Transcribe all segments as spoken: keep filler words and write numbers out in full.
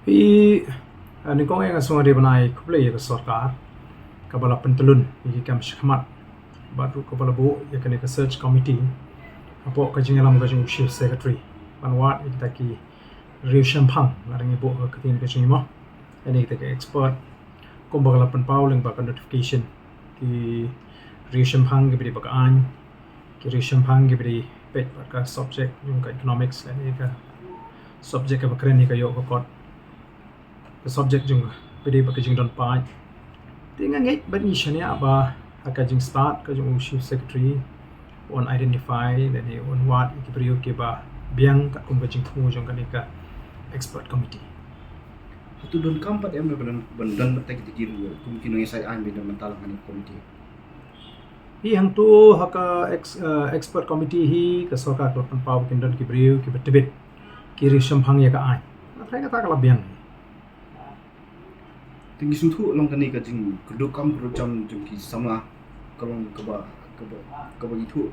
Phi, eh, nyngkong eh nga sngewbha ban ai khublei ïa ka sorkar kaba la pyntlun ïa ki kam shakhmat bad ruh kaba la buh ïa kane ka search committee hapoh ka jingïalam ka jong u Chief Secretary ban wad ïa kita ki riew shemphang, lada ngi buh ka ktien ka jong ngi mo, ïa kita ki expert, kumba ka la pynpaw lyngba ka notification. Ki riew shemphang kiba dei ba ka aiñ, ki riew shemphang kiba dei peit bad ka subject jong ka economics lane ka subject kaba kren ïa ka ïoh ka kot, ka subject jong ka ba dei ba ka jingdon paid. Te nga ngeit bad ngi shaniah ba ha ka jingstad ka jong u Chief Secretary un identify lane un wad ïa ki briew kiba biang katkum ka jingthmu jong kane ka expert committee. Hato donkam pat em ban, ban don pat kita ki riew kum ki nongïasaid aiñ ba don bynta lang ha kane ka committee? Hi, hangto ha ka ex-, eh, expert committee hi ka sorkar ka la pynpaw ba kin don ki briew kiba tbit, ki riew shemphang ïa ka aiñ. Nga tharai kata ka la biang. Te ngi sngewthuh long kane ka jingkyrduh kam kyrduh jam jong ki samla ka long kaba, kaba, kaba ngi thuh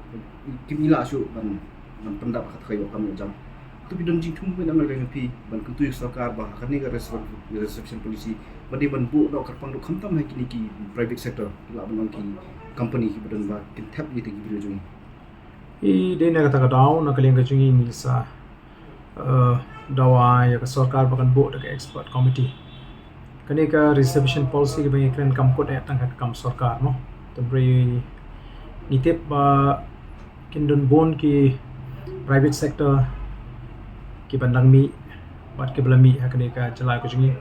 kim ïa lah shuh ban, ban pyndap ha kata ka ïoh kam ïoh jam. Te phi don jingthmu ban, ban kyntu ïa ka sorkar ba ha kane ka reserv-, reservation policy ba dei ban buh doh kyrpang ruh khamtam ha kine ki private sector, ki lah ban long ki company kiba don ba kin thep ïa kita ki briew jong ngi. Ïa, dei na kata ka daw, na ka liang ka jong ngi ngi sa, eh, dawa ïa ka sorkar ba kan buh da ka expert committee. Kane ka reservation policy kaba ngi kren kam kut eh tang ha ka kam sorkar mo. Tang hynrei ngi tip ba kin don bun ki private sector kiban dang mih bad kiba la mih ha kane ka jylla ka jong ngi.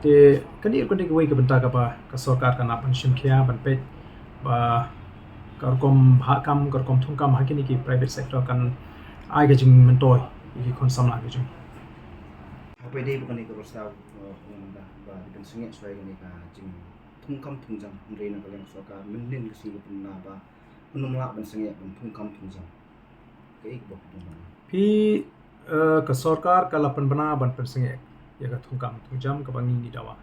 Te kane ruh ka dei kawei ka bynta kaba ka sorkar kan hap ban shim khia ban peit ba ka rukom bhah kam, ka rukom thung kam ha kine ki private sector kan ai ka jingmyntoi ïa ki khun samla ka jong ngi. Haba ïadei bad kane ka prasnam, eh, ba dei ban sangeh shuwa ïa kane ka jingthung kam thung jam, hynrei na ka liang ka sorkar mynnin ka sngi ka pynbna ba ym lah ban sangeh ban thung kam thung jam. Kaei kaba phi don? Phi, eh, ka sorkar ka la pynbna ban pynsangeh ïa ka thung kam thung jam kaba ngi ngi dawa.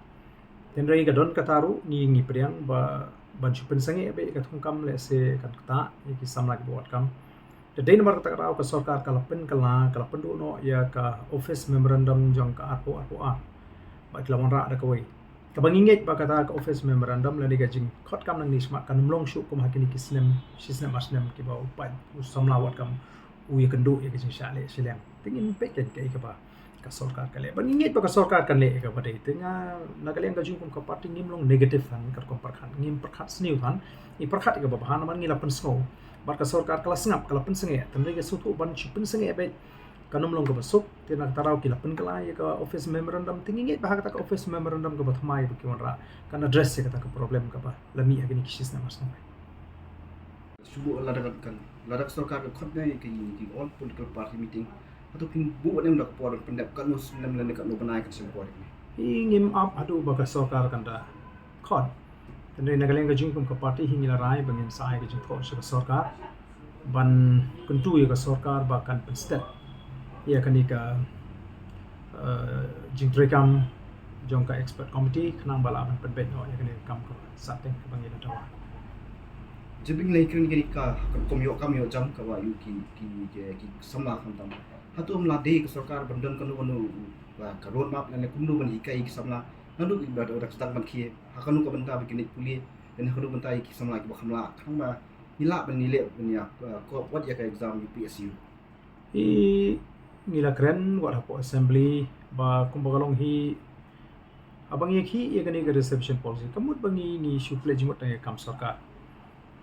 Hynrei ka don kata ruh ngi ngi pdiang ba ban shu pynsangeh beit ïa ka thung kam lehse kan ktah ïa ki samla kiba wad kam. Te dei namar kata ka daw ka sorkar ka la pynkylla, ka la pynduh noh ïa ka office memorandum jong ka arphew arphew ar. Bad ki la wanrah da kawei. Kaba ngi ngeit ba kata ka office memorandum lane ka jingkhot kam nangne shakhmat kan ym long shuh kum ha kine ki snem, shi snem ar snem kiba u paid u samla wad kam u ïakynduh ïa ka jingshah leh shiliang. Te ngin peit kan kaei kaba ka sorkar ka leh. Bad ngi ngeit ba ka sorkar kan leh ïa kaba dei. Te nga, na ka liang ka jong ngi kum ka party ngim long negative than ka rukom pyrkhat, ngim pyrkhat sniew than. Ngi pyrkhat ïa kaba bha namar ngi la pynsngew. Bad ka sorkar ka la sngap, ka la pynsangeh. Te hynrei ka sngewthuh ban shu pynsangeh beit kan ym long kaba suk. Te na kata ka daw ki la pynkylla ïa ka office memorandum, te ngi ngeit ba ha kata ka office memorandum kaba thymmai ba ki wanrah kan address ïa kata ka problem kaba la mih ha kine ki shi snem ar snem. Shu buh lada ka, kan, lada ka sorkar ka khot ïa ki, ki all political party meeting, hato phin buh ne em da ka por pyndep katno snem lane katno bnai kan shem por ïa kine? Ïa, ngim ap haduh ba ka sorkar kan da khot. Te hynrei na ka liang ka jong ngi kum ka party hi ngi la rai ba ngin sa ai ka jingthoh sha ka sorkar ban kyntu ïa ka sorkar ba kan pynstet ïa kane ka, eh, jingtrei kam jong ka expert committee khnang ba lah ban pynbeit noh ïa kane ka kam kaba sahteng kaba ngi la dawa. Jingpynkren ïa kane ka rukom ïoh kam ïoh jam kaba ïoh ki, ki, ki, ki samla khamtam. Hato ym lah dei ka sorkar ban don kano kano ka roadmap lane kumno ban hikai ki samla naduh ba da sdang ban khie, ha kano ka bynta ba kin leit pule, lane ha kano ka bynta ïa ki samla kiba kham lah, khnang ba ngi lah ban ïaleh ban ïa, eh, cope wat ïa ka exam U P S C. Ïa, ngi la kren wat hapoh assembly ba kumba ka long hi, haba ngi ïakhih ïa kane ka reservation policy, ka mut ba ngi, ngi shu pynleit jingmut tang ïa ka kam sorkar.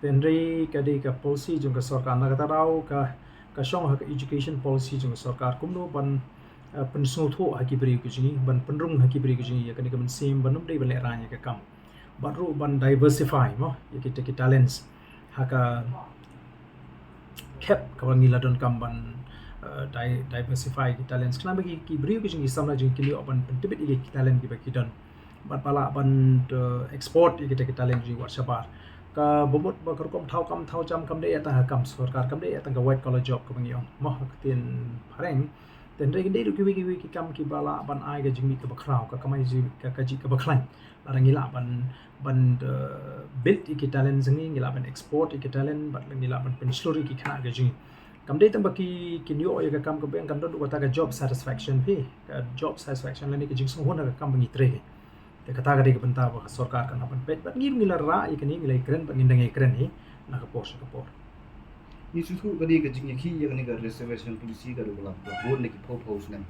Te hynrei ka dei ka policy jong ka sorkar, na kata ka daw ka, ka shong ha ka education policy jong ka sorkar kumno ban, eh, pynsngewthuh ha ki briew ki jong ngi, ban pynrung ha ki briew ki jong ngi ïa kane ka mynsiem ban ym dei ban lehraiñ ïa ka kam. Bad ruh ban diversify mo ïa kita ki talents ha ka khep kaba ngi la donkam ban, eh, di-, diversify ki talents. Khnang ba ki, ki briew ki jong ngi, ki samla jong ngi kin ïoh ban pyntbit ïa ki talent kiba ki don. Bad ba lah ban, eh, export ïa kita ki talent jong ngi wat shabar. Kaba mut ba ka rukom thaw kam thaw jam kam dei ïa tang ha kam sorkar, kam dei ïa tang ka white collar job kaba ngi ong mo ha ka ktien phareng. Te hynrei ka dei ruh kiwei kiwei ki kam kiba lah ban ai ka jingmih kaba khraw, ka kamai jingmih ka, ka jingmih kaba khlaiñ. Lada ngi lah ban, ban, eh, build ïa ki talent jong ngi, ngi lah ban export ïa ki talent, bad ngi lah ban pynshlur ïa ki khynnah ka jong ngi. Kam dei tang ba ki, kin ïoh ïa ka kam, ka bang kan don ruh kata ka job satisfaction phi. Ka job satisfaction lane ka jingsngewhun ha ka kam ba ngi trei. Te kata ka dei ka bynta ba ka sorkar kan hap ban peit. Bad ngi ruh ngi la rah ïa kane, ngi la ïakren, bad ngin dang ïakren hi na ka por sha ka por. Ngi sngewthuh ka dei ka jingïakhih ïa kane ka reservation policy ka dei ka la bun na ki phew phew snem.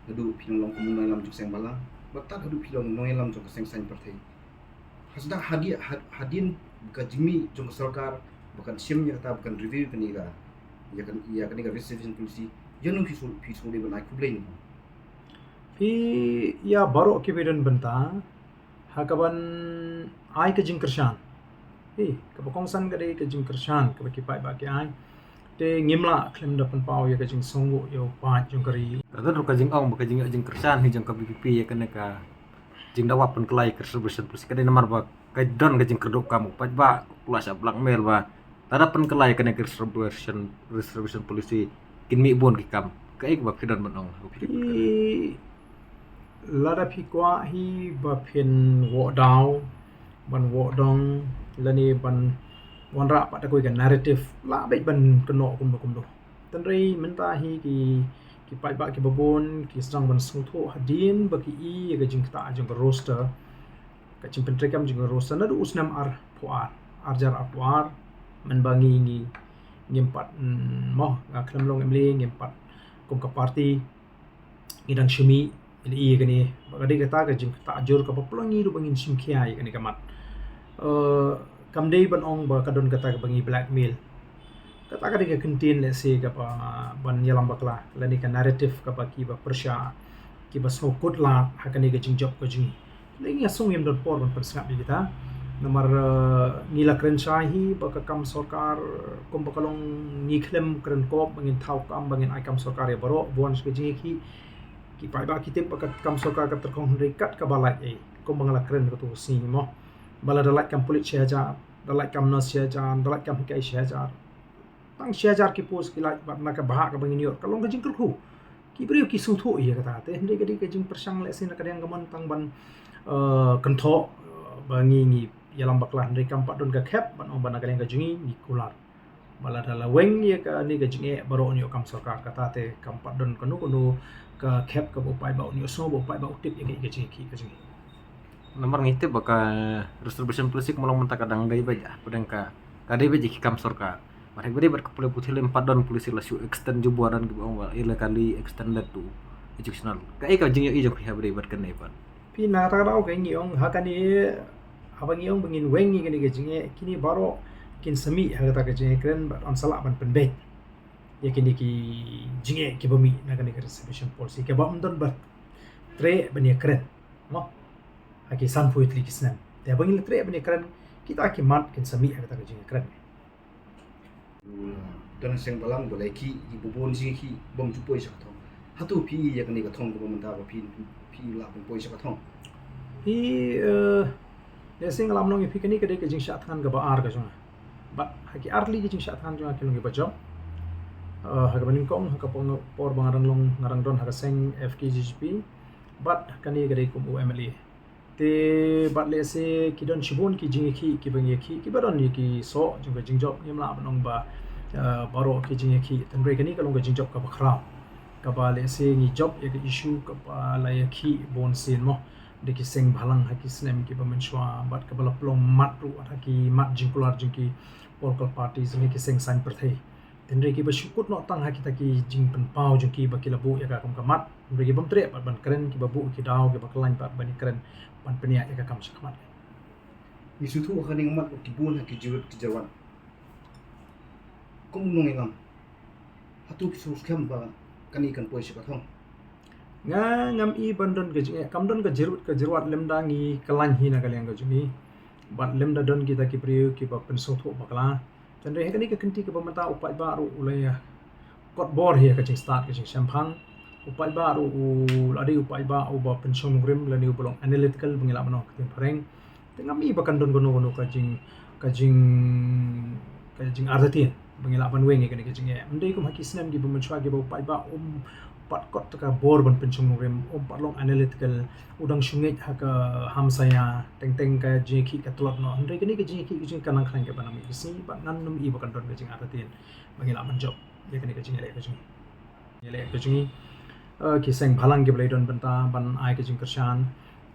Haduh phi long long kum u nongïalam jong ka seng bhalang, bad tad haduh phi long nongïalam jong ka seng saiñ pyrthei. Hasdang hadien, had-, hadien ka jingmih jong ka sorkar ba kan shim ïa kata, ba kan review kane ka, ïa kan, ïa kane ka reservation policy, ïa nong phi shu, phi shu dei ban ai khublei ne? Phi, ïa baroh kiba don bynta ha kaban ai ka jingkyrshan. Hi, kaba kongsan ka dei ka jingkyrshan kaba ki paidbah ki ai. Te ngim lah khlem da pynpaw ïa ka jingsngewnguh ïa u paid jong ka ri. Ka don ruh ka jingong ba ka jingong jingkyrshan hi jong ka V P P ïa kane ka jingdawa pynkylla ïa ka reservation policy ka dei namar ba ka don ka jingkyrduh kam u paidbah, u la shah blackmail ba lada pynkylla ïa kane ka reservation, reservation policy kin mih bun ki kam. Kaei kaba phi don ban ong? Phi, lada phi kwah hi ba phin wad daw ban wad dong lane ban wanrah pat da kawei ka narrative, lah beit ban kynnoh kumno kumno. Tynrai mynta hi ki, ki paidbah kiba bun ki sdang ban sngewthuh hadien ba ki ïoh ïa ka jingktah jong ka roster, ka jingpyntreikam jong ka roster naduh u snem arphew ar, ar hajar arphew ar, mynba ngi, ngi, ngim pat, mm, mo, nga khlem long M L A, ngim pat kum ka party, ngi dang shu mih ïa kane. Ba ka dei kata ka jingktah jur kaba pynlong ngi ruh ba ngin shim khia ïa kane ka mat. Eh, kam dei ban ong ba ka don kata kaba ngi blackmail. Kata ka dei ka kyntien lehse kaba ban ïalam bakla lane ka narrative kaba kiba pyrshah, kiba sngewkut lad ha kane ka jingjop ka jong ngi. Lei ngi nga sngew ngim don por ban pynsngap ïa kita. Namar, eh, ngi la kren shai hi ba ka kam sorkar kumba ka long, ngi khlem kren kop ba ngin thaw kam, ba ngin ai kam sorkar ïa baroh, bun sha ka jingïakhih. Ki paidbah ki tip ba ka kam sorkar ka tyrkhong hynrei kat kaba lait ei. Kumba nga la kren katto ka sngi mo, ba lada lait kam pulit shi hajar, da lait kam nurse shi hajar, da lait kam hikai shi hajar. Tang shi hajar ki post ki lait, bad na ka bhah kaba ngin ïoh ka long ka jingkyrkhu. Ki briew ki sngewthuh ïa kata. Te hynrei ka dei ka jingpyrshang lehse na ka liang ka mon tang ban, eh, kynthoh, eh, ba ngi, ngi ïalam bakla, hynrei kam pat don ka khep ban ong ba na ka liang ka jong ngi ngi kular. Ba lada la weng ïa kane ka jingeh baroh un ïoh kam sorkar, kata te kam pat don kano kano ka khep kaba u paidbah un ïohsngew, ba u paidbah u tip ïa ka, ïa ka jingeh ka jong ngi. Namar ngi tip ba ka reservation policy kumba long mynta ka dang dei beit, ah, pdeng ka, ka dei beit ïa ki kam sorkar. Bad haba dei bad ka pule puthi lem pat don policy la shu extend jubor, don kiba ong ba illegally extended to educational. Kaei ka jingïohi jong phi haba dei bad kane pat? Phi, na kata ka daw ka ngi ong ha kane, haba ngi ong ba ngin weng ïa kane ka jingeh, kine baroh kin sa mih ha kata ka jingeh kren bad yn sa lah ban pynbeit ïa kine ki jingeh kiba mih na kane ka reservation policy kaba ym don ba treh ban ïa kren, mo, ha ki sanphew tylli ki snem. Te haba ngin la treh ban ïa kren, kita ki mat kin sa mih ha kata ka jingeh kren. Don ha seng bhalang ba la ïakhih, ki bun jingïakhih bym ju poi sha ka thong. Hato phi ïa kane ka thong kaba mynta ba phi, phi lah ban poi sha ka thong? Phi, eh, lehse nga lah ban ong ïa phi kane ka dei ka jingshah thngan kaba ar ka jong nga. Bad ha ki ar tylli ki jingshah thngan jong nga ki long kiba jop. Eh, ha kaba nyngkong, ha ka por, por ba nga dang long, nga dang don ha ka seng F K J G P. Bad kane ka dei kum u M L A. Te bad lehse ki don shibun ki jingïakhih kiba ngi ïakhih, kiba don ïa ki soh jong ka jingjop, ngim lah ban ong ba, eh, baroh ki jingïakhih. Tynrai kane ka long ka jingjop kaba khraw, kaba lehse ngi jop ïa ka issue kaba la ïakhih bun sien mo da ki seng bhalang ha ki snem kiba mynshuwa, bad kaba la pynlong mat ruh ha ki mat jingkular jong ki political parties ne ki seng saiñ pyrthei. Hynrei kiba shu kut noh tang ha kita ki jingpynpaw jong ki ba ki la buh ïa ka kam ka mat. Hynrei ki bym treh pat ban kren, kiba buh ki daw kiba khlaiñ pat ban ïakren ban pynïaid ïa ka kam shakhmat. Ngi sngewthuh ha kane ka mat ba ki bun ha ki jingruh ki jingruh. Kum u nongïalam, hato phi sngewskhem ba kane kan poi sha ka thong? Nga ngam i ban don ka jingeh, kam don ka jingruh ka jingruh lymda ngi khlaiñ hi na ka liang ka jong ngi. Bad lymda don kita ki briew kiba pynsngewthuh bakla. Tynrai ha kane ka kynti kaba mynta u paidbah ruh u la ïa kot bor hi ha ka jingstad ka jingshemphang. U paidbah ruh u la dei u paidbah uba pynshong nongrim lane uba long analytical ba ngi lah ban ong ha ka ktien phareng. Te ngam i ba kan don kano kano ka jing, ka jing, ka jingartatien ba ngi lah ban weng ïa kane ka jingeh. Ym dei kum ha ki snem kiba mynshuwa kiba u paidbah um Pat kot ka bor ban pynshong nongrim, um pat long analytical, u dang shu ngeit ha ka hamsaia, teng teng ka jingïakhih ka tlot noh. Hynrei kane ka jingïakhih ka jong ngi ka nang khlaiñ ka ba nang mih ka sngi, bad ngan nym i ba kan don ka jingartatien ba ngi lah ban jop ïa kane ka jingïaleh ka jong ngi. Ïaleh ka jong ngi, eh, ki seng bhalang kiba la don bynta ban ai ka jingkyrshan,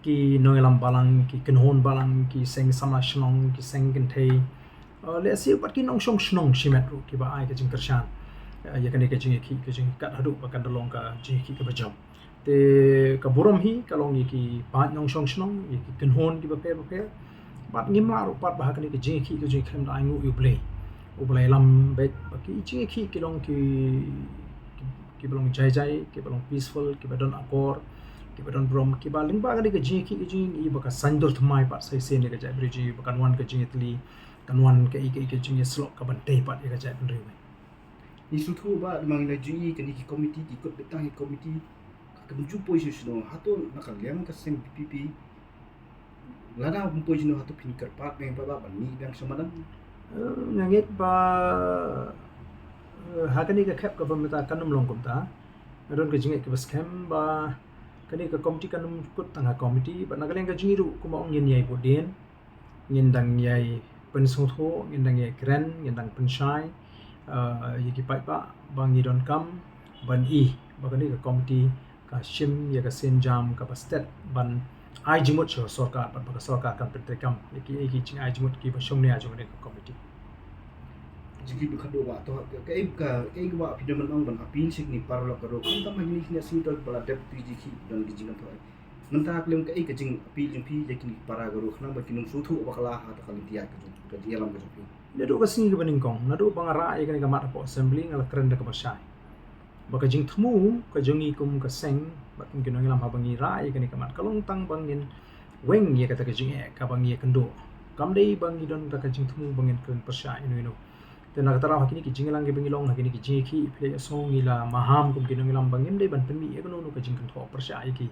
ki nongïalam balang, ki kynhun balang, ki seng samla shnong, ki seng kynthei, eh, lehse pat ki nongshong shnong shimet ruh kiba ai ka jingkyrshan, eh, ïa kane ka jingïakhih ka jong ngi kat haduh ba kan da long ka jingïakhih kaba jop. Te ka burom hi ka long ïa ki paid nongshong shnong, ïa ki kynhun kiba pher bapher. Bad ngim lah ruh pat ba ha kane ka jingïakhih ka jong ngi khlem da ainguh ïa U Blei. U Blei lam beit ba ki jingïakhih ki long ki, ki, kiba long jai jai, kiba long peaceful, kiba don akor, kiba don burom, kiba lyngba kane ka jingïakhih ka jong ngi ba ka saiñdur thymmai pat sa shisien ïa ka jaitbynriew jong ngi, ba kan wan ka jingïatylli, kan wan kaei kaei ka jingïasyllok kaban tei pat ïa ka jaitbynriew. Ngi sngewthuh ba da ma ngi la ju i kane ki committee ki kut beit tang ki committee ka kam ju poi shu shnong, hato na ka liang ka seng VPP lada poi shu shnong hato phin kyrpad biang pat ba ban mih biang sha madan? Eh, nga ngeit ba, eh, ha kane ka khep kaba mynta kan ym long kumta. Nga don ka jingngeit kaba skhem ba kane ka committee kan ym kut tang ha committee, bad na ka liang ka jong ngi ruh kumba ong ngin ïai bud dien, ngin dang ïai pynsngewthuh, ngin dang ïai kren, ngin dang pynshai, eh, ïa ki paidbah ba ngi donkam ban i ba kane ka committee ka shim ïa ka sienjam kaba stet ban ai jingmut sha ka sorkar, bad ba ka sorkar kan pyntreikam ïa ki, ïa ki jingai jingmut kiba shongnia jong kane ka committee. Jingkhih ba khadduh ba to ka, ka, ka, ka, ka ba phi dang ban ong ban appeal sha kine ki paralok ka ruh, khamtam ha kine ki sngi to ba la dep ki jingkhih don ki jingkynthok. Mynta khlem kaei ka jingappeal jong phi ïa kine ki para ka ruh khnang ba kin ym sngewthuh bakla ha kata ka lynti ka jong, ka jingïalam ka jong phi? Naduh ka sngi kaba nyngkong, naduh ba nga rah ïa kane ka mat hapoh assembly, nga la kren da kaba shai ba ka jingthmu ka jong ngi kum ka seng bad kum ki nongïalam haba ngi rah ïa kane ka mat ka long tang ba ngin weng ïa kata ka jingeh kaba ngi ïakynduh. Kam dei ba ngi don da ka jingthmu ba ngin kren pyrshah ïano ïano. Te na kata ruh ha kine ki jingïalang kiba ngi long, ha kine ki jingïakhih, phi la ïohsngew, ngi la maham kum ki nongïalam ba ngim dei ban pynmih ïa kano kano ka jingkynthok pyrshah ïa ki,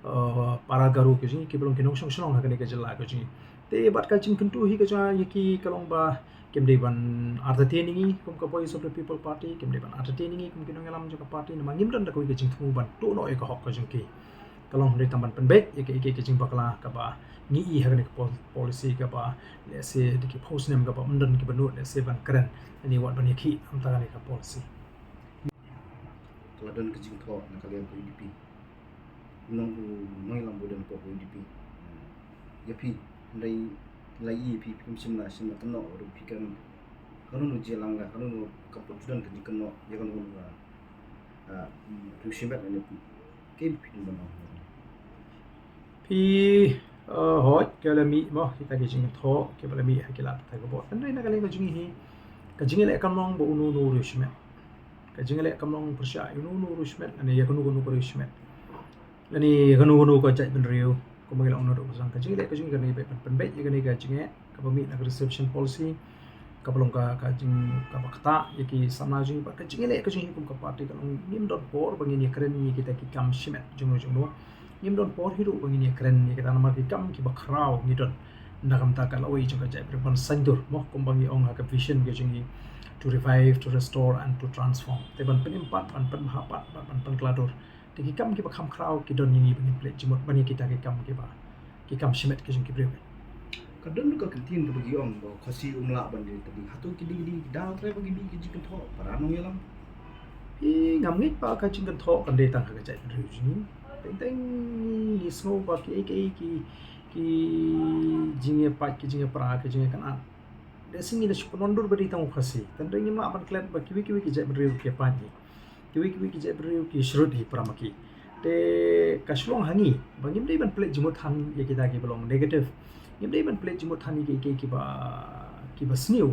eh, para ka ruh ka jong ngi kiba long ki nongshong shnong ha kane ka jylla ka jong ngi. Te bad ka jingkyntu hi ka jong nga ïa ki ka long ba kim dei ban artatien ïa ngi kum ka Voice of the People Party, kim dei ban artatien ïa ngi kum ki nongïalam jong ka party, namar ngim don da kawei ka jingthmu ban tuh noh ïa ka hok ka jong ki. Ka long hynrei tang ban pynbeit ïa ka, ïa ka, ïa ka jingbakla kaba ngi i ha kane ka pol-, policy kaba lehse da ki phew snem kaba ym don kiba nud lehse ban kren ïa kane, wat ban ïakhih, ym tang kane ka policy. Ka la don ka jingthoh na ka liang ka UDP. Nong u nongïalam ba don hapoh ka UDP ïa phi, hynrei la ïa phi, phim shym la, shym la kynnoh ruh phi, kan kano kano jingïalang la, kano kano ka put ju don ka jingkynnoh ïa kano kano ka, ah, riew shimet ne phi. Kaei ba phi dang ban ong? Phi, eh, hooid, ka la mih mo kita ki jingkynthok kiba la mih ha ki lad pathai ka bor. Hynrei na ka liang ka jong ngi hi, ka jingïaleh kam long ba uno uno u riew shimet. Ka jingïaleh kam long pyrshah ïa uno uno u riew shimet lane ïa kano kano ka riew shimet lane ïa kano kano ka jaitbynriew. Kumba ngi la ong naduh ba zang, ka jingïaleh ka jong ngi ka dei ban pynbeit ïa kane ka jingeh kaba mih na ka reservation policy, kaba long ka, ka jing, kaba ktah ïa ki samla jong ngi. Bad ka jingïaleh ka jong ngi kum ka party ka long ngim don por ba ngin ïakren ïa kita ki kam shimet jongno jongno. Ngim don por hi ruh ba ngin ïakren ïa kita namar ki kam kiba khraw ngi don na ka bynta ka lawei jong ka jaitbynriew ban saiñdur mo, kumba ngi ong ha ka vision ka jong ngi, to revive, to restore and to transform. Te ban pynim pat, ban pynbha pat, ban, ban pynkylla dur. Te ki kam kiba kham khraw ki don ïa ngi ba ngin pynleit jingmut ban ïa kita ki kam kiba, ki kam shimet ki jong ki briew. Ka don ka ktien kaba ki ong ba Khasi um lah ban die tading. Hato ki dei, ki dei ki dang trai ba ki mih ki jingkynthok para nongïalam? Phi, ngam ngeit ba ka jingkynthok kan dei tang ha ka jaitbynriew jong ngi. Teng teng ngi sngew ba kiei kiei ki, ki jingïapait, ki jingïapra, ki jingïakynad, da shisha ngi da shu pynwan dur ba dei tang u Khasi. Tang dei ngim lah ban klet ba kiwei kiwei ki jaitbynriew ki pait hi. Kiwei kiwei ki jaitbynriew ki shrut hi para ma ki. Te ka shu long ha ngi ba ngim dei ban pynleit jingmut than ïa kita kiba long negative. Ngim dei ban pynleit jingmut than ïa ki, ki, kiba, kiba sniew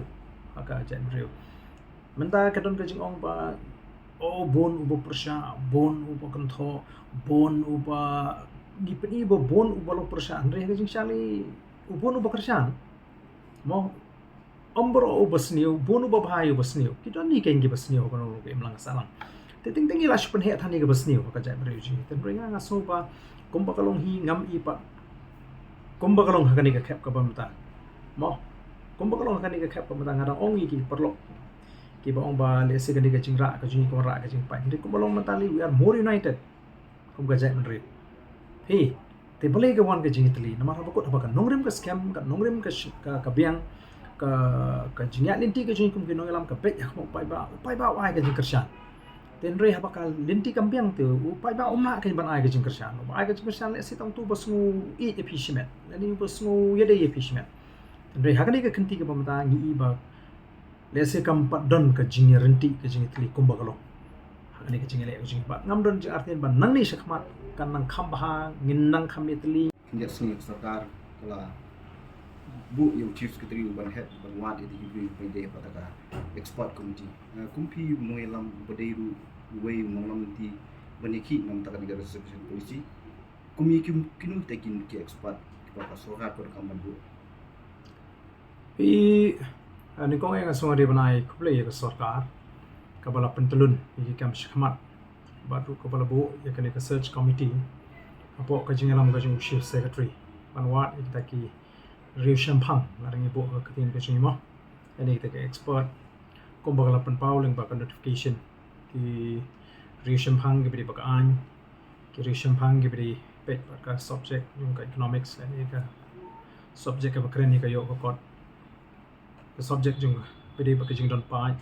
ha ka jaitbynriew. Mynta ka don ka jingong ba, oh, bun uba pyrshah, bun uba kynthok, bun uba, ngi pyni ba bun uba long pyrshah, hynrei ha ka jingshai u bun uba kyrshan mo, ym baroh uba sniew, bun uba bha ïa uba sniew. Ki don hi keiñ kiba sniew ha kano ka imlang ka sahlang. Te teng teng ngi la shu pynheh than ïa kaba sniew ha ka jaitbynriew jong ngi. Te hynrei nga, nga sngew ba kumba ka long hi ngam i pat, kumba ka long ha kane ka khep kaba mynta mo, kumba ka long ha kane ka khep kaba mynta, nga dang ong ïa ki paralok Kiba ong ba lehse kane ka jingrah ka jingkyrpad, ka jingpait, hynrei kumba long mynta lei, we are more united kum ka jaitbynriew. Hei, te balei ka wan ka jingtylli? Namar haba kut, haba ka nongrim ka skhem, ka nongrim ka sh-, ka, ka biang, ka, ka jingïaid lynti ka jong ngi kum ki nongïalam ka beit ha khmat u paidbah, u paidbah u ai ka jingkyrshan. Te hynrei haba ka lynti kam biang te u paidbah um lah kein ban ai ka jingkyrshan. Ba ai ka jingkyrshan lehse tang uto ba sngew ïeit ïa phi shimet, lane ba sngew ïadei ïa phi shimet. Te hynrei ha kane ka kynti kaba mynta ngi i ba lehse kam pat don ka jingïaryntih, ka jingïatylli kumba ka long. Ha kane ka jingïaleh ka jingïabad ngam don jingartatien ba nangne shakhmat kan nang kham bha, ngin nang kham ïatylli. Khyndiat sngi ka sorkar ka la buh ïa u Chief Secretary u ban head, ban wad ïa ki briew ba dei ha kata ka expert committee. Eh, kum phi u nongïalam ba dei ruh uwei u nongïalam lynti ban ïakhih na ka bynta kane ka reservation policy, kum ïa ki, kino kita ki, ki expert kiba ka sorkar ka donkam ban buh? Phi, eh, nyngkong eh nga sngewbha ban ai khublei ïa ka sorkar kaba la pyntylun ïa ki kam shakhmat bad ruh kaba la buh ïa kane ka search committee hapoh ka jingïalam ka jong u Chief Secretary ban wad ïa kita ki riewshemphang, lada ngi buh ka ktien ka jong ngi mo, ïa kita ki expert, kumba ka la pynpaw lyngba ka notification, ki riewshemphang kiba dei ba ka aiñ, ki riewshemphang kiba dei peit bad ka subject jong ka economics lane ka subject kaba kren ïa ka ïoh ka kot, ka subject jong ba dei bad ka jingdon paid.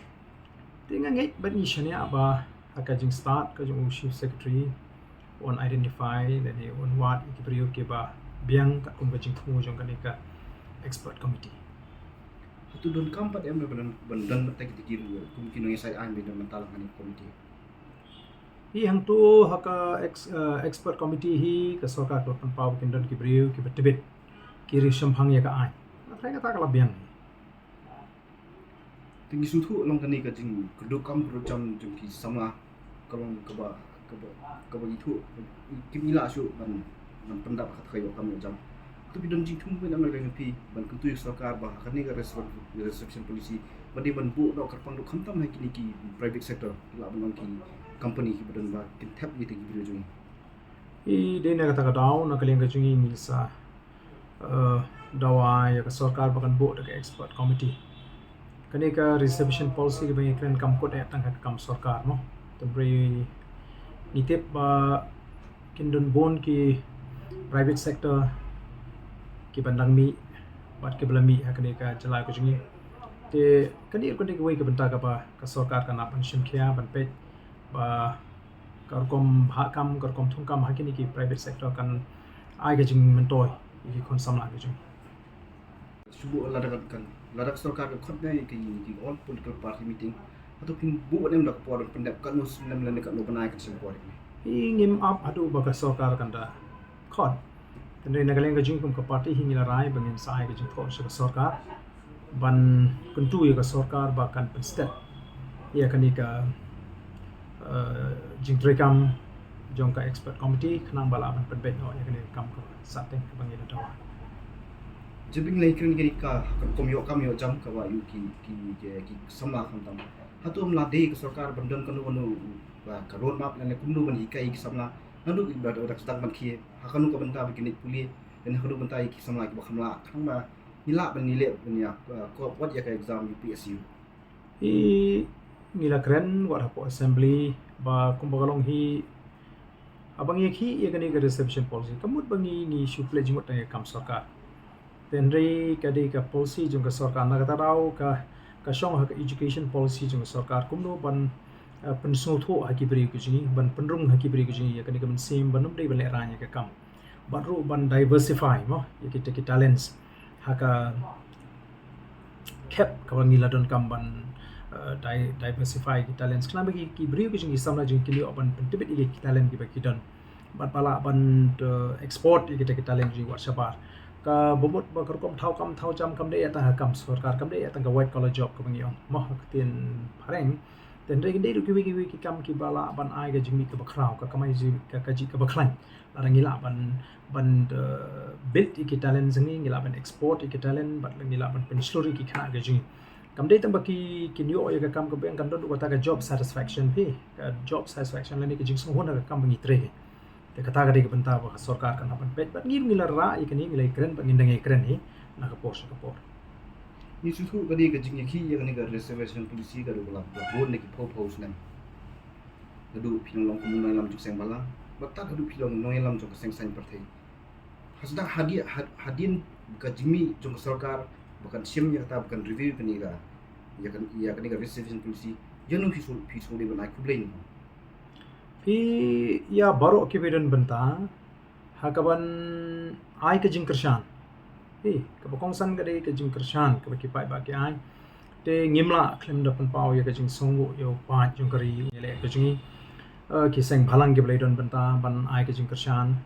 Te nga ngeit bad ngi shaniah ba ha ka jingstad ka jong u Chief Secretary un identify lane un wad ïa ki briew kiba biang katkum ka jingthmu jong kane ka expert committee. Hato donkam pat em ban, ban don pat kita ki briew kum ki nongïasaid aiñ ba don mynta ha kane ka committee? Hi, hangto ha ka ex-, eh, expert committee hi ka sorkar ka la pynpaw ba kin don ki briew kiba tbit, ki riewshemphang ïa ka aiñ. Nga tharai kata ka la biang. Te ngi sngewthuh long kane ka jingkyrduh kam kyrduh jam jong ki samla ka long kaba, kaba, kaba ngi thuh kim lah shuh ban, ban pyndap ha kata ka ïoh kam ïoh jam. Hato phi don jingthmu ban ïa phi ban kyntu ïa ka sorkar ba ha kane ka reserv-, reservation policy ba dei ban buh noh kyrpang ruh khamtam ha kine ki private sector, ki lah ban long ki company kiba don ba kin thep ïa kita ki briew jong ngi? Ïa, dei na kata ka daw, na ka liang ka jong ngi ngi sa, eh, dawa ïa ka sorkar ba kan buh da ka expert committee. Kane ka reservation policy kaba ngi kren kam kut eh tang ha ka kam sorkar mo. Te hynrei ngi tip ba kin don bun ki private sector kiban dang mih bad kiba la mih ha kane ka jylla ka jong ngi. Te kane ruh ka dei kawei ka bynta kaba ka sorkar kan hap ban shim khia ban peit ba ka rukom bhah kam, ka rukom thung kam ha kine ki private sector kan ai ka jingmyntoi ïa ki khun samla ka jong ngi. Shu buh lada ka, kan, lada ka sorkar ka khot ne ki, ki all political party meeting, hato phin buh ne em da ka por pyndep, katno snem lane katno bnai kan shem por ne? Hi, ngim ap haduh ba ka sorkar kan da khot. Te hynrei na ka liang ka jong ngi kum ka party hi ngi la rai ba ngin sa ai ka jingthoh sha ka sorkar ban kyntu ïa ka sorkar ba kan pynsted ïa kane ka, eh, jingtrei kam jong ka expert committee khnang ba lah ban pynbeit noh ïa kane ka kam ka sahteng kaba ngi la dawa. Jingbiang lei kren kane ka, ka rukom ïoh kam ïoh jam kaba ïoh ki, ki, ki, ki samla khamtam. Hato ym lah dei ka sorkar ban don kano kano ka road map lane kumno ban hikai ki samla naduh ba da sdang ban khie, ha kano ka bynta ba kin leit pule, lane ha kano ka bynta ïa ki samla kiba kham lah, khnang ba ngi lah ban ïaleh ban ïa, eh, cope wat ïa ka exam U P S C. Hi, ngi la kren wat hapoh assembly ba kumba ka long hi, haba ngi ïakhih ïa kane ka reservation policy, ka mut ba ngi, ngi shu plie jingmut tang ïa ka kam sorkar. Te hynrei ka dei ka policy jong ka sorkar, na kata daw ka, ka shong ha ka education policy jong ka sorkar kumno ban, eh, pynsngewthuh ha ki briew ki jong ngi, ban pynrung ha ki briew ki jong ngi ïa kane ka mynsiem ban ym dei ban lehraiñ ïa ka kam. Bad ruh ban diversify mo ïa kita ki talents ha ka khep kaba ngi la donkam ban, eh, di-, diversify ki talents. Khnang ba ki, ki briew ki jong ngi, ki samla jong ngi kin ïoh ban pyntbit ïa ki talent kiba ki don bad ba lah ban, eh, export ïa kita ki talent jong ngi wat shabar. Kaba mut ba ka rukom thaw kam thaw jam kam dei ïa tang ha kam sorkar, kam dei ïa tang ka white collar job kaba ngi ong mo ha ka ktien phareng. Te hynrei kin dei ruh kiwei kiwei ki kam kiba lah ban ai ka jingmih kaba khraw, ka kamai jingmih ka, ka jingmih kaba khlaiñ. Lada ngi lah ban, ban, eh, build ïa ki talent jong ngi, ngi lah ban export ïa ki talent, bad ngi lah ban pynshlur ïa ki khynnah ka jong ngi. Kam dei tang ba ki, kin ïoh ïa ka kam kaba biang, kan don ruh kata ka job satisfaction phi, ka job satisfaction lane ka jingsngew hun ha ka kam ba ngi trei. Te kata ka dei ka bynta ba ka sorkar kan hap ban peit, bad ngi, ngi la rah ïa kane, ngi la ïakren, bad ngin dang ïakren hi na ka por sha ka por. Ngi sngewthuh ka dei ka jingïakhih ïa kane ka reservation policy ka dei ka la bun na ki phew phew snem. Haduh phi nang long kum u nongïalam jong ka seng bhalang, bad tad haduh phi long nongïalam jong ka seng saiñ pyrthei. Hasdang hadien, had-, hadien ka jingmih jong ka sorkar ba kan shim ïa kata, ba kan review kane ka, ïa kan, ïa kane ka reservation policy, ïano phi shu, phi shu dei ban ai khublei ne? Phi ïa baroh kiba don bynta ha kaban ai ka jingkyrshan. Hi, kaba kongsan ka dei ka jingkyrshan kaba ki paidbah ki ai. Te ngim lah khlem da pynpaw ïa ka jingsngewbha ïa u paid jong ka ri, ïa leh ka jong ngi. Eh, ki seng bhalang kiba la don bynta ban ai ka jingkyrshan,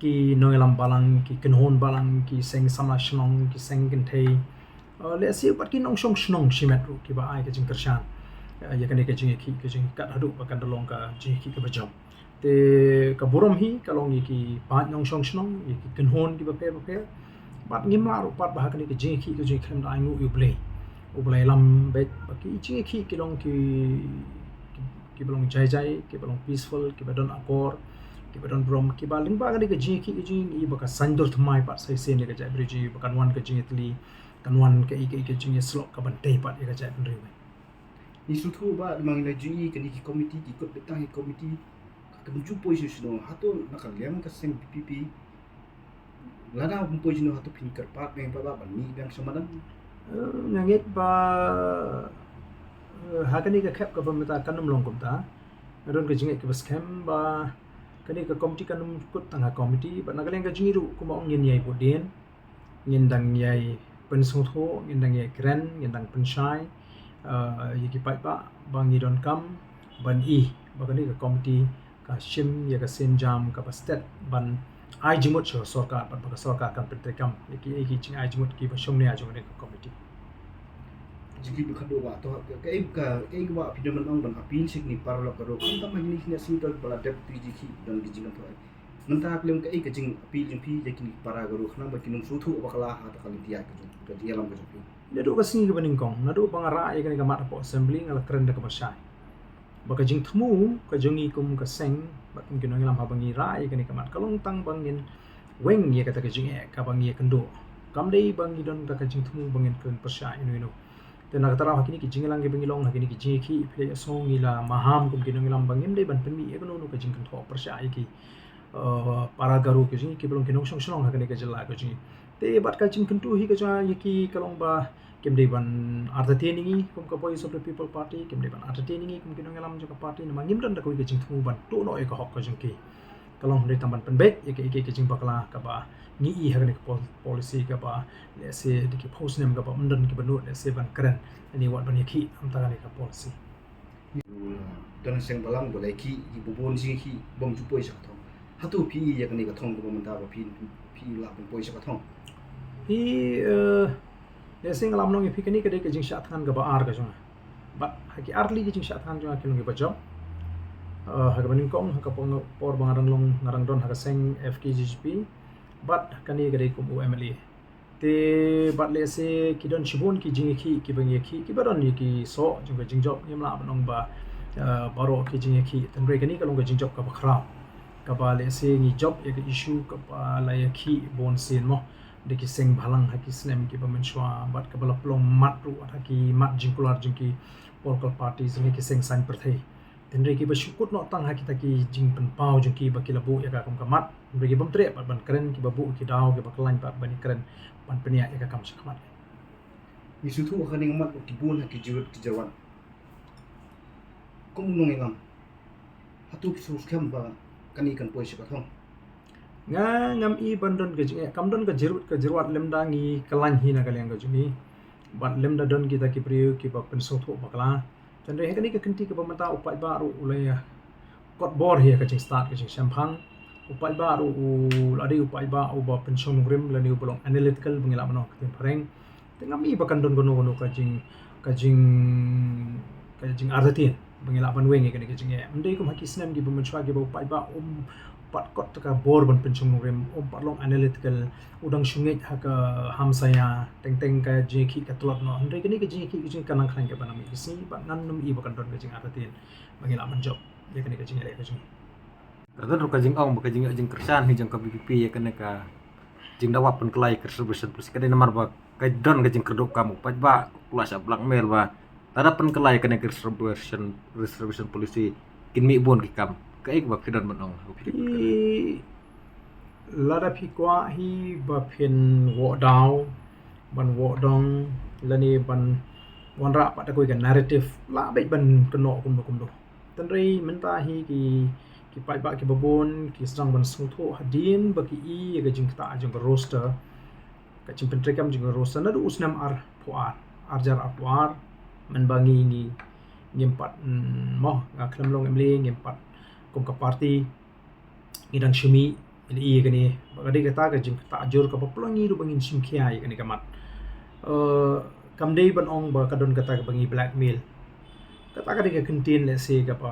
ki nongïalam balang, ki kynhun balang, ki seng samla shnong, ki seng kynthei, eh, lehse pat ki nongshong shnong shimet ruh kiba ai ka jingkyrshan, eh, ïa kane ka jingïakhih ka jong ngi kat haduh ba kan da long ka jingïakhih kaba jop. Te ka burom hi ka long ïa ki paid nongshong shnong, ïa ki kynhun kiba pher ba pher. Bad ngim lah ruh pat ba ha kane ka jingïakhih ka jong ngi khlem da ainguh ïa U Blei. U Blei lam bad ba ki jingïakhih ki long ki, ki, kiba long jai jai, kiba long peaceful, kiba don akor, kiba don burom, kiba lyngba kane ka jingïakhih ka jong ngi ba ka saiñdur thymmai pat sa shisien ïa ka jaitbynriew jong ngi, ba kan wan ka jingïatylli, kan wan kaei kaei ka jingïasyllok kaban tei pat ïa ka jaitbynriew. Ngi sngewthuh ba da ma ngi la ju ïohi kane ki komiti, ki kut beit tang ki komiti, ka kam ju poi shuh shuh noh, hato na ka liang ka seng V P P lada poi shuh noh, hato phin kyrpad biang pat ba ban mih biang sha madan? Eh, nga ngeit ba, eh, ha kane ka khep kaba mynta kan ym long kumta. Nga don ka jingngeit kaba skhem ba kane ka komiti kan ym kut tang ha komiti, ba na ka liang ka jong ngi ruh kumba ong ngin ïai bud dien, ngin dang ïai pynsngewthuh, ngin dang ïai kren, ngin dang pynshai, eh, ïa ki paidbah ba ngi donkam ban i ba kane ka komiti ka shim ïa ka sienjam kaba stet ban ai jingmut sha ka sorkar, bad ba ka sorkar kan pyntreikam ïa ki, ïa ki jingai jingmut kiba shong nia jong kane ka komiti. Jingkit ba khadduh ba to ka, ka, ka, ka, ka ba phi don ban ong ban appeal sha kine para lok ka ruh, khamtam ha kine ki seng ba la dep ki jingkit don ki jingkam to. Mynta ka lem kaei ka jingappeal jong phi ïa kine ki para ka ruh khnang ba kin ym sngewthuh bakla ha kata ka lynti ka jong, ka jingïalam ka jong phi? Naduh ka sngi kaba nyngkong, naduh ba nga rah ïa kane ka mat hapoh Assembly, nga la kren da kaba shai ba ka jingthmu ka jong ngi kum ka seng bad kum ki nongïalam haba ngi rah ïa kane ka mat ka long tang ba ngin weng ïa kata ka jingeh kaba ngi ïakynduh. Kam dei ba ngi don da ka jingthmu ba ngin kren pyrshah ïano ïano. Te na kata ruh ha kine ki jingïalang kiba ngi long, ha kine ki jingïakhih, phi la ïohsngew ngi la maham kum ki nongïalam ba ngim dei ban pynmih ïa kano kano ka jingkynthoh pyrshah ïa ki, eh, para Garo ka jong ngi kiba long ki nongshong shnong ha kane ka jylla ka jong ngi. Te bad ka jingkyntu hi ka jong ngi ïa ki ka long ba kim dei ban entertain ïa ngi kum ka Voice of the People Party, kim dei ban entertain ïa ngi kum ki nongïalam jong ka party, namar ngim don da kawei ka jingthmu ban tuh noh ïa ka hok ka jong ki. Ka long hynrei tang ban pynbeit ïa ka, ïa ka, ïa ka jingbakla kaba ngi i ha kane ka pol-, policy kaba lehse da ki phew snem kaba ym don kiba nud lehse ban kren ïa kane, wat ban ïakhih namar kane ka policy. Don seng bhalang ba la ïakhih, kiba bun jingïakhih bym ju poi sha ka thong. Hato phi ïa kane ka thong kaba mynta ba phi, phi lah ban poi sha ka thong? Phi, eh, lehse nga lah ban ong ïa phi kane ka dei ka jingshah thngan kaba ar ka jong nga. Bad ha ki ar tylli ki jingshah thngan jong nga ki long kiba jop. Eh, ha kaba nyngkong, ha ka por, por ba nga dang long, nga dang don ha ka seng F K J G P. Bad kane ka dei kum u M L A. Te bad lehse ki don shibun ki jingïakhih kiba ngi ïakhih, kiba don ïa ki soh jong ka jingjop, ngim lah ban ong ba, eh, baroh ki jingïakhih. Hynrei kane ka long ka jingjop kaba khraw, kaba lehse ngi jop ïa ka issue kaba la ïakhih bun sien mo da ki seng bhalang ha ki snem kiba mynshuwa, bad kaba la pynlong mat ruh ha ki mat jingkular jong ki political parties ne ki seng saiñ pyrthei. Hynrei kiba shu kut noh tang ha kita ki jingpynpaw jong ki ba ki la buh ïa ka kum ka mat, hynrei ki bym treh pat ban kren, kiba buh ki daw kiba khlaiñ pat ban kren ban pynïaid ïa ka kam shakhmat. Ngi sngewthuh ha kane ka mat ba ki bun ha ki jingïarap ki jingïarap. Kum u nongïalam, hato phi sngewskhem ba kane kan poi sha ka thong? Nga ngam i ban don ka jingeh, kam don ka jingïarap ka jingïarap lymda ngi khlaiñ hi na ka liang ka jong ngi. Bad lymda don kita ki briew kiba pynsngewthuh bakla. Hynrei ha kane ka kynti kaba mynta u paidbah ruh u la ïa kot bor hi ha ka jingstad ka jingshemphang. U paidbah ruh u la dei u paidbah uba pynshong nongrim lane uba long analytical ba ngi lah ban ong ha ka ktien phareng. Te ngam i ba kan don kano kano ka jing, ka jing, ka jingartatien ba ngi lah ban weng ïa kane ka jingeh. Ym dei kum ha ki snem kiba mynshuwa kiba u paidbah um pat kot da ka bor ban pynshong nongrim, um pat long analytical, u dang shu ngeit ha ka hamsaïa, teng teng ka jingïakhih ka tlot noh. Hynrei kane ka jingïakhih ka jong ngi ka nang khlaiñ kaba nang mih ka sngi, bad ngan ym i ba kan don ka jingartatien ba ngi lah ban jop ïa kane ka jingïaleh ka jong ngi. Ka don ruh ka jingong ba ka jingïoh jingkyrshan hi jong ka V P P ïa kane ka jingdawa pynkylla ïa ka reservation policy ka dei namar ba ka don ka jingkyrduh kam u paidbah, u la shah blackmail ba lada pynkylla ïa kane ka reservation, reservation policy kin mih bun ki kam. Kaei kaba phi don ban ong? Phi lada phi kwah hi ba phin wad daw ban wad dong lane ban wanrah pat da kawei ka narrative, lah beit ban kynnoh kumno kumno. Tynrai mynta hi ki, ki paidbah kiba bun ki sdang ban sngewthuh hadien ba ki i ïa ka jingktah jong ka roster, ka jingpyntreikam jong ka roster naduh u snem arphew ar, ar hajar arphew ar, mynba ngi, ngi, ngim pat, mm, mo, nga khlem long M L A, ngim pat kum ka party, ngi dang shu mih ïa kane, ba ka dei kata ka jingktah jur kaba pynlong ngi ruh ba ngin shim khia ïa kane ka mat. Eh, kam dei ban ong ba ka don kata kaba ngi blackmail. Kata ka dei ka kyntien lehse kaba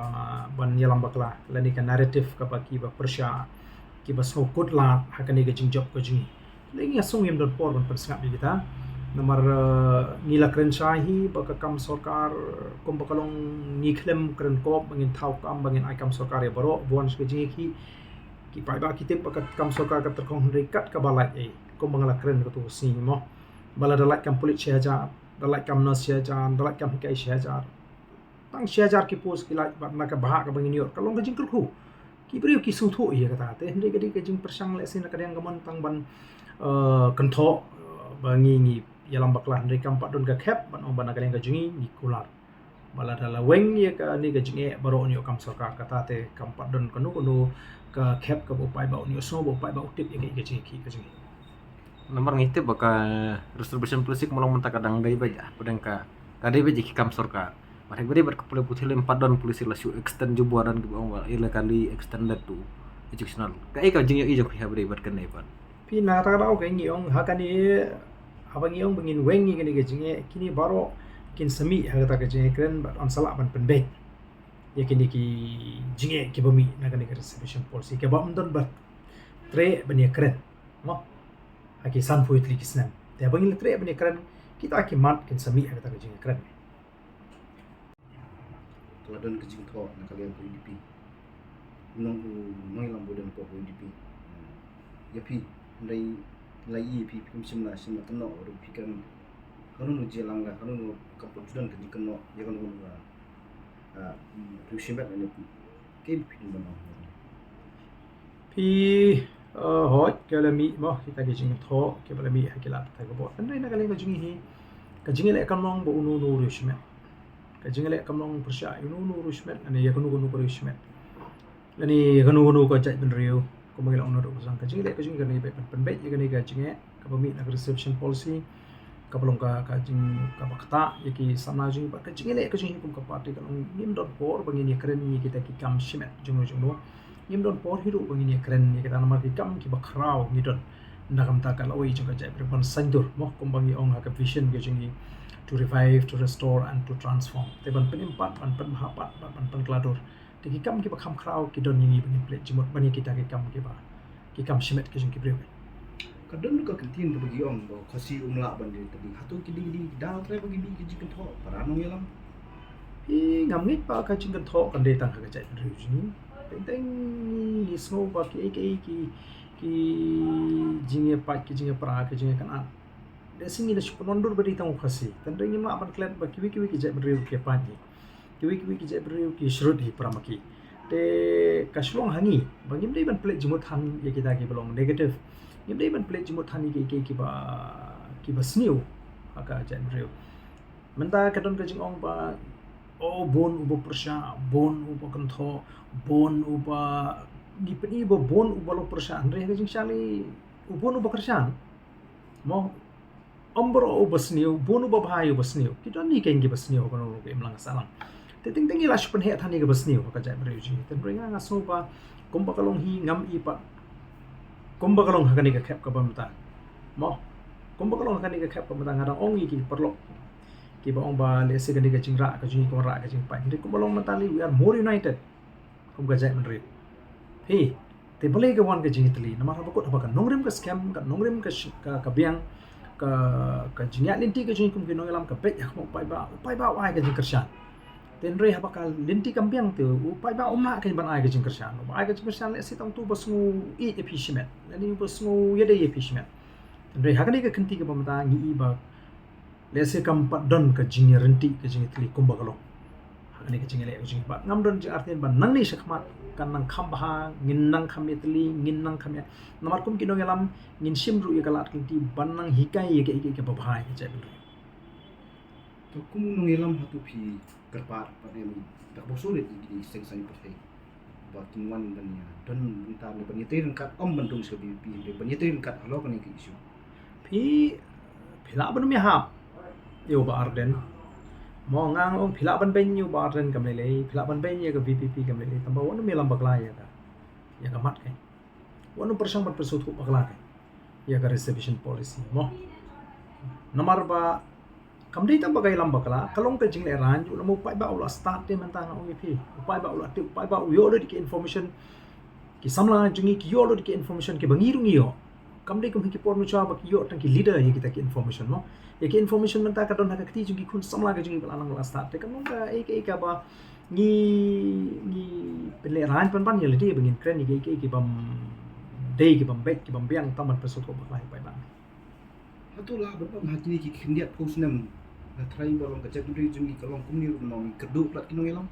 ban ïalam bakla lane ka narrative kaba kiba pyrshah, kiba sngewkut lad ha kane ka jingjop ka jong ngi. Lei ngi ïa sngewthuh ngim don por ban pynsngap ïa kita. Namar, eh, ngi la kren shai hi ba ka kam sorkar kumba ka long, ngi khlem kren kop ba ngin thaw kam ba ngin ai kam sorkar ïa baroh, buan sha ka jingïakhih. Ki paidbah ki tip ba ka kam sorkar ka tyrkhong hynrei kat kaba lait ei. Kumba nga la kren katto ka sngi mo. Ba lada lait kam pulit shi hajar, da lait kam nurse shi hajar, da lait kam hikai shi hajar. Tang shi hajar ki post ki lait bad na ka bhah kaba ngin ïoh ka long ka jingkyrkhu. Ki briew ki sngewthuh ïa kata te hynrei ka dei ka jingpyrshang lehse na ka liang ka mon tang ban, eh, kynthoh, eh, ba ngi ngi ïalam bakla hynrei kam pat don ka khep ban ong ba na ka liang ka jong ngi ngi kular. Ba lada la weng ïa kane ka jingeh baroh ngi ïoh kam sorkar kata te kam pat don kano kano ka khep kaba u paidbah u ïohsngew ba u paidbah u tip ïa ka, ïa ka jingeh ka jingeh. Namar ngi tip ba ka reservation policy ka long mynta ka dang dei beit, ah, pdeng ka, ka dei beit ïa ki kam sorkar. Bad ha kaba ïadei bad ka pule puthi lem pat don policy la shu extend jubor don kiba ong ba illegally extended to educational. Kaei ka jingïohi jong phi ha kaba ïadei bad kane pat? Phi na kata ka daw ka ngi ong ha kane, haba ngi ong ba ngin weng ïa kane ka jingeh, kine baroh kin sa mih ha kata ka jingeh kren bad yn sa lah ban pynbeit ïa kine ki jingeh kiba mih na kane ka reservation policy kaba ym don ba treh ban ïa kren. Mo. Ha ki sanphew tylli ki snem. Te haba ngi la treh ban ïa kren, kita ki mat kin sa mih ha kata ka jingkren. Ka la don ka jingthoh na ka liang ka U D P. Nong u nongïalam ba don ka U D P. Ïa phi, hynrei la ïa phi, phi kum shim la, shim la kynnoh ruh phi kan, kano kano jingïalang la, kano kano ka put judan ka jingkynnoh ïa kano kano ka, ah, riew shimet lane phi. Kaei phi don ban ong? Phi, eh, hooid, ka la mih mo kita ki jingthoh kiba la mih ha ki lad pathai ka bor. Hynrei na ka liang ka jong ngi hi, ka jingïaleh kam long ba uno uno u riew shimet. Ka jingïaleh kam long pyrshah ïa uno uno u riew shimet lane ïa kano kano ka riew shimet lane ïa kano kano ka jaitbynriew. Kumba ngi la ong naduh ba sdang, ka jingïaleh ka jong ngi ka dei ban pynbeit ïa kane ka jingeh kaba mih na ka reservation policy, kaba long ka, ka jing, kaba ktah ïa ki samla jong ngi bad ka jingïaleh ka jong ngi kum ka party ka long ngim don por ba ngin ïa kren ïa kita ki kam shimet jongno jongno. Ngim don por hi ruh ba ngin ïa kren ïa kita namar ki kam kiba khraw ngi don na ka bynta ka lawei jong ka jaitbynriew ban saiñdur mo, kumba ngi ong ha ka vision ka jong ngi, to revive, to restore and to transform. Te ban pynim pat, ban pynbha pat, ban, ban pynkylla dur. Te ki kam kiba kham khraw ki don ïa ngi ba ngin pynleit jingmut ban ïa kita ki kam kiba, ki kam shimet ki jong ki briew. Ka don ka kyntien kaba ki ong ba u Khasi um lah ban dei tylli. Hato ki dei, ki dei ki daw trai ba ki mih ki jingkynthoh para nongïalam? Hi, ngam ngeit ba ka jingkynthoh kan dei tang ha ka jaitbynriew jong ngi. Teng teng ngi sngew ba kiei kiei ki, ki jingïapait, ki jingïapra, ki jingïakynad, da shisha ngi da shu pynwandur ba dei tang u Khasi. Tang dei ngim lah ban klet ba kiwei kiwei ki jaitbynriew ki pait hi. Kiwei kiwei ki jaitbynriew ki shrut hi para ma ki. Te ka shu long ha ngi ba ngim dei ban pynleit jingmut than ïa kita kiba long negative. Ngim dei ban pynleit jingmut than ïa ki, ki, kiba, kiba sniew ha ka jaitbynriew. Mynta ka don ka jingong ba, oh, bun uba pyrshah, bun uba kynthoh, bun uba, ngi pyni ba bun uba long pyrshah, hynrei ha ka jingshah lei u bun uba kyrshan. Mo, ym baroh uba sniew, bun uba bha ïa uba sniew. Ki don hi keiñ kiba sniew ha kano kano ka imlang ka sahlang. Te teng teng ngi la shu pynheh than ïa kaba sniew ha ka jaitbynriew jong ngi. Te hynrei nga, nga sngew ba kumba ka long hi ngam i pat kumba ka long ha kane ka khep kaba mynta. Mo, kumba ka long ha kane ka khep kaba mynta, nga dang ong ïa ki paralok kiba ong ba lehse kane ka jingrah ka jong ngi ka wanrah ka jingpait. Hynrei kumba long mynta lei, we are more united kum ka jaitbynriew. Hi, te balei ka wan ka jingïatylli? Namar haba kut, haba ka nongrim ka skhem, ka nongrim ka sh-, ka, ka biang, ka, ka jingïaid lynti ka jong ngi kum ki nongïalam ka beit ha khmat u paidbah, u paidbah u ai ka jingkyrshan. Te hynrei haba ka lynti kam biang te u paidbah um lah keiñ ban ai ka jingkyrshan. Uba ai ka jingkyrshan lehse tang uto uba sngew ïeit ïa phi shimet, lane uba sngew ïadei ïa phi shimet. Hynrei ha kane ka kynti kaba mynta ngi i ba lehse kam pat don ka jingïaryntih ka jingïatylli kumba ka long ha kane ka jingïaleh ka jingïabad. Ngam don jingartatien ba nangne shakhmat kan nang kham bha, ngin nang kham ïatylli, ngin nang kham ïa. Namar kum ki nongïalam ngin shim ruh ïa ka lad ka lynti ban nang hikai ïa kaei kaei kaba bha ïa ka jaitbynriew. To kum u nongïalam hato phi kyrpad pat em da kaba shu rit ïa kine ki seng saiñ pyrthei ba kin wan ban ïa don bynta ne ban ïatrei ryngkat, ym ban dung sha VPP hynrei ban ïatrei ryngkat halor kane ka issue? Phi phi lah ban ym ïahap ïa u Bah Ardent. Mo nga ong phi lah ban beiñ ïa u Bah Ardent kam lei lei, phi lah ban beiñ ïa ka VPP kam lei lei, tangba wat nym ïalam bakla ïa ka, ïa ka mat ka. Wat nym pyrshang ban pynsngewthuh bakla ka ïa ka reservation policy mo. Namar ba kam dei tang ba ka ïalam bakla, ka long ka jinglehrain, u lama u paidbah u la stad te mynta nga ong ïa phi. U paidbah u la tip, u paidbah u ïoh lut ïa ki information. Ki samla jong ngi ki ïoh lut ïa ki information kiba ngi ruh ngi ïoh. Kam dei kum ha ki por mynshuwa ba ki ïoh tang ki leader ïa kita ki information mo. Ïa ki information mynta ka don ha ka kti jong ki khun samla ka jong ngi ba la nang la stad te kam long kaei kaei kaba ngi ngi pynlehrain pynban ïa lade ba ngin kren ïa kaei kaei kibym dei, kibym beit, kibym biang tang ban pynsngewthuh bakla ïa u paidbah. Hato lah ban ong ha kine ki khyndiat phew snem nga trai ba long ka jaitbynriew jong ngi ka long kumne ruh namar ngi kyrduh palat ki nongïalam?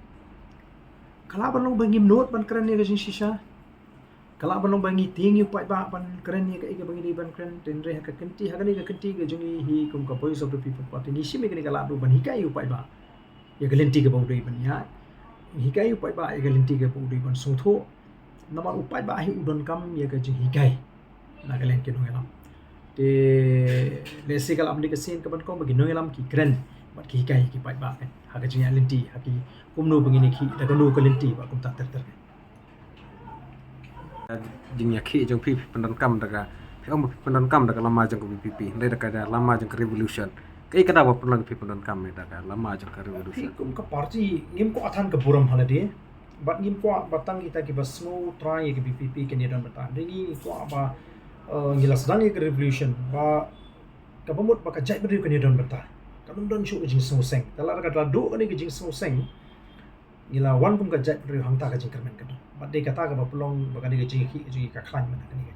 Ka lah ban long ba ngim nud ban kren ïa ka jingshisha. Ka lah ban long ba ngi tieng ïa u paidbah ban kren ïa kaei kaba ngi dei ban kren, te hynrei ha ka kynti, ha kane ka kynti ka jong ngi hi kum ka Voice of the People Party ngi shim ïa kane ka lad ruh ban hikai ïa u paidbah ïa ka lynti kaba u dei ban ïaid, hikai ïa u paidbah ïa ka lynti kaba u dei ban sngewthuh. Namar u paidbah hi u donkam ïa ka jinghikai na ka liang ki nongïalam. Te lehse ka lah ban dei ka sien kaba nyngkong ba ki nongïalam ki kren bad ki hikai ïa ki paidbah ha ka jingïaid lynti, ha ki kumno ba ngin ïakhih da kano ka lynti bad kumta ter ter. Jingïakhih jong phi, phi pyndonkam da ka, phi ong ba phi pyndonkam da ka lama jong ka VPP, hynrei da ka lama jong ka revolution. Kaei kata ba pynlong phi pyndonkam da ka lama jong ka revolution? Phi kum ka party ngim kwah than ka burom ha lade. Bad ngim kwah ba tang kita kiba sngewthuh ïa ka VPP kin ïa don bynta. Hynrei ngi kwah ba ngi la sdang ïa ka revolution ba kaba mut ba ka jaitbynriew kin ïa don bynta. Kan ym don shuh ka jingsngewseng. Te lada ka la duh kane ka jingsngewseng, ngi la wan kum ka jaitbynriew hangta ka jingkyrmen ka don. Bad dei kata kaba pynlong ba kane ka jingïakhih ka jong ngi ka khlaiñ mynta kane ka.